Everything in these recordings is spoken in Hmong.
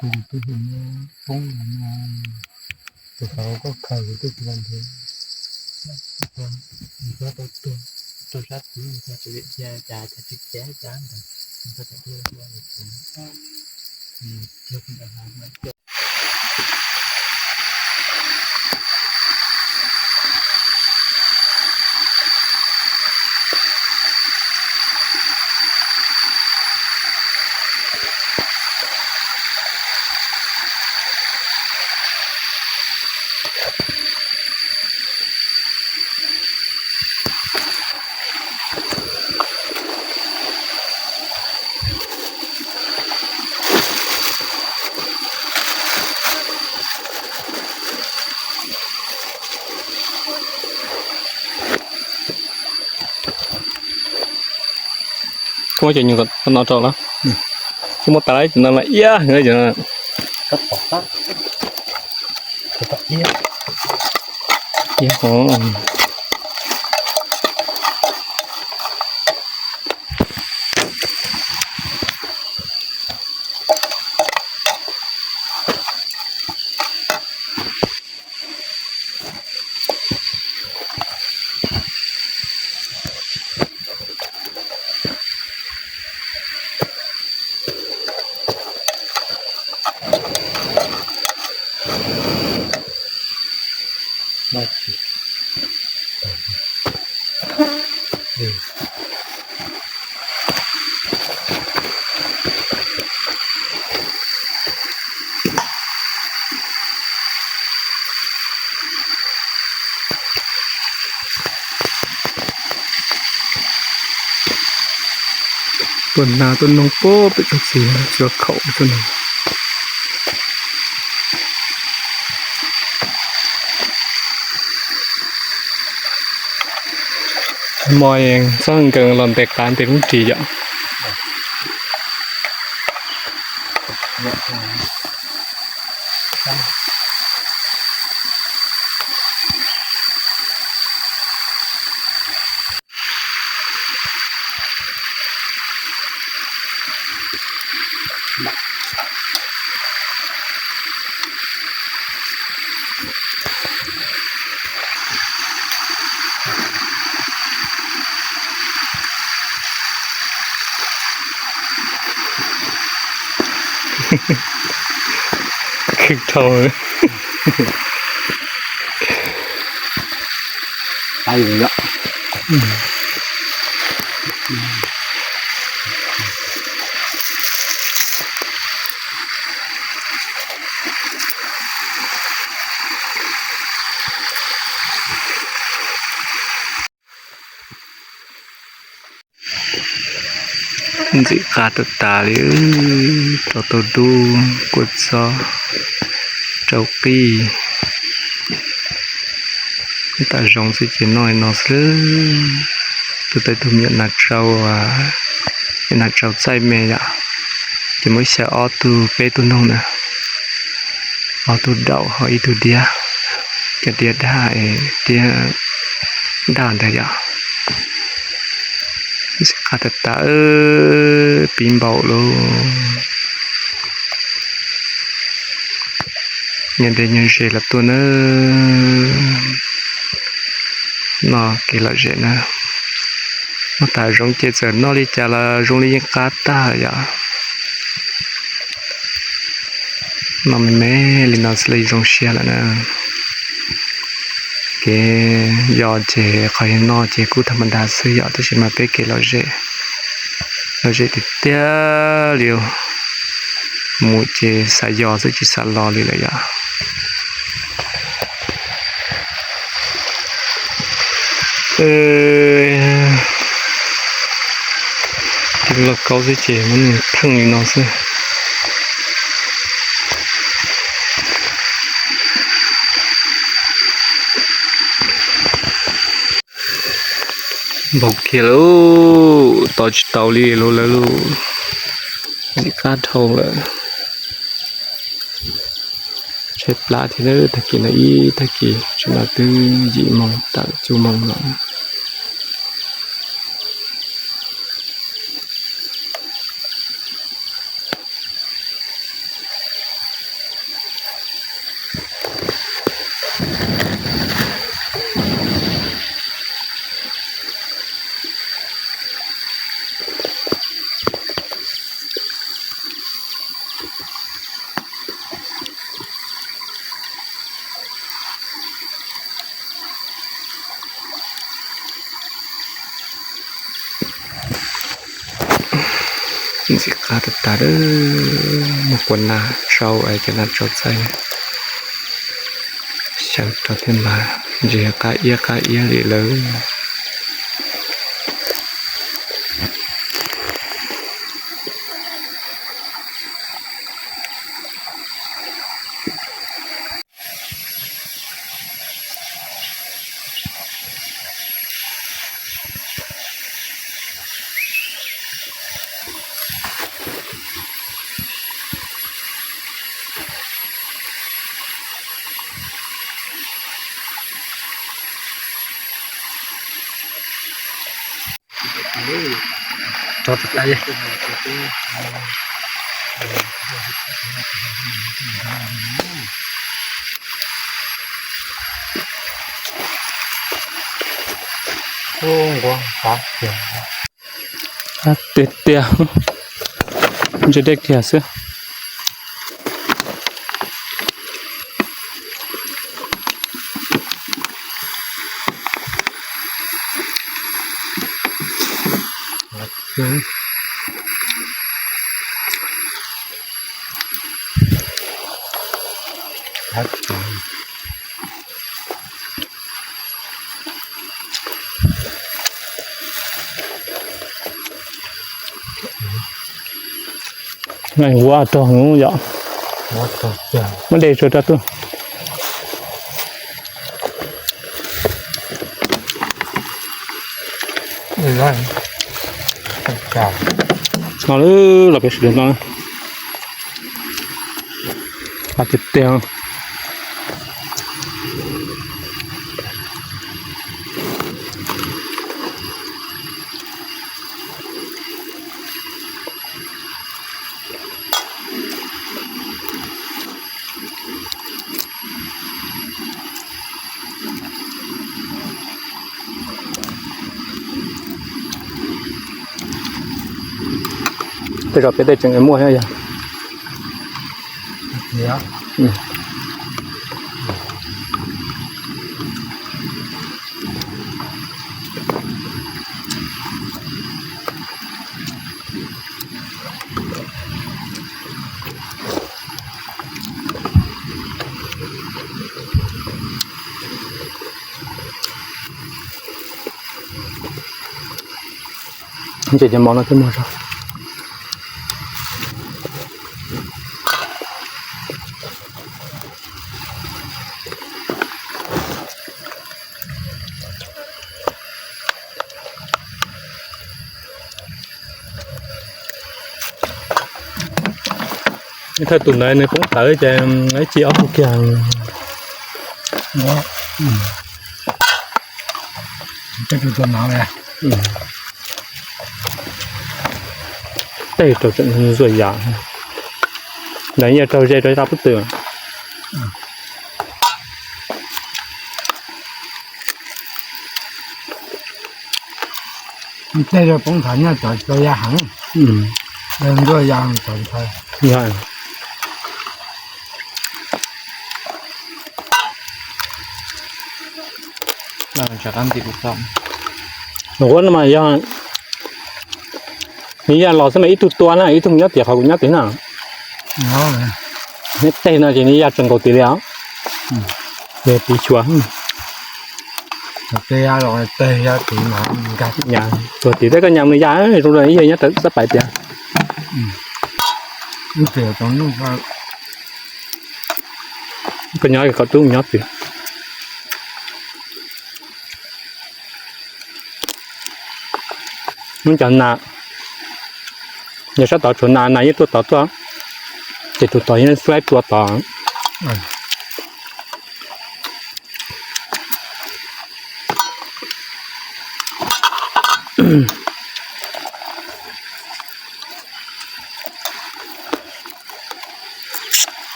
Tus tus tus poob no, tus tau koj khaws tus twb tsis ntev, nws tau tuag rau sab tid, nws tsis liam cia cas cas tsis cev cas ntawd, nws tau tuag tuag nws tuag, nws tuag ntawm hav no. Koj muab cov nyuag no rau lawm. Koj muab tas lawm cov no mas iab heev cov no. Iab hov. Tuaj nag tuaj noog puag pem tsob txiv tsis los khaum tsob no. Hmo txog nkees los ntes qav ntes lub ris yom. Khwv dhau. Ntxim qab tag tas li, rau tau dub, kua txob, rau qij. Tam zoo xwb ces noj li no xwb. Tus tej tug me nyuam nas tsau, nyuam nas tsau txaij me yom, ces muab xyaw ob tug peb tug noog na, ob tug daum ho ib tug diab, cov diab daj, diab daj ntawd yom. Ntxim qab tag tas, pib npaum lauj. Nyob deb nyob ze los tuaj na, noj kev lom zem na. Noj tas zoo ces txawm noj li cas los zoo li yeej qab tag yom. Noj me me li no xwb li zoo siab lawm na. Kev yos ces qhov yog noj ces kuj tham ma das xwb yom, tab sis mas peb kev lom zem, lom zem tiag tiag li, mus ces xav yos xwb tsis xav los li lawm yom. Tig lauj kaub xwb ces muab nws theej li no xwb. Npaum kiag lauj, tos tsis tau li lauj lawv lauj. Ntxim qab dhau lawm. Tshaib plab thiab, tag kis no ib tag kis, tsis no twb yim moos tawm cuj moos lawm. Ntxim qab tag tas, muab kua nas tsau, cov nas tsau txaij, xyaw rau thiab mas, ntsis qab iab qab iab li lawm. Tiag tiag, ntse dej kiag xwb. Ua rog yom, muab de tso rau tuj. No lawm los peb sawv daws noj. Qab tiag tiag. Tej zaum peb tej tseem muaj thiab yog. Ces cov mov no twb muag zog. Thawj tus ntawd nws poob tawv ces ib ci ob tug kiag. Tej rau zuaj yam, ntawd yeej raug ze rau ib qab pub tw. Tej rau poob nthav nyob tod tau ya heev, zuaj ya tod nthav. Ua no mas yog nws ya los xwb mas ib tug tua na, ib tug nyob tim qhov kuv nyob tid na. Neb tej no ces nws ya tsees nkaus tid li os. Yog tid xyuas. Tuag tid tej koj nyam nws ya zoo li ib yawg nyob rau sab pais tias. Koj nyob kom tub nyob tid. Hnub cov nas, yog sab tod tshuav nas, nas yeej tuaj tod tuaj, ces tus tod yeej xub laib plua tod.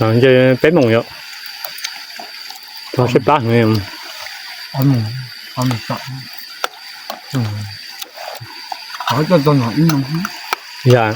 Nce peb moos yom, tog sib plab heev. Ya,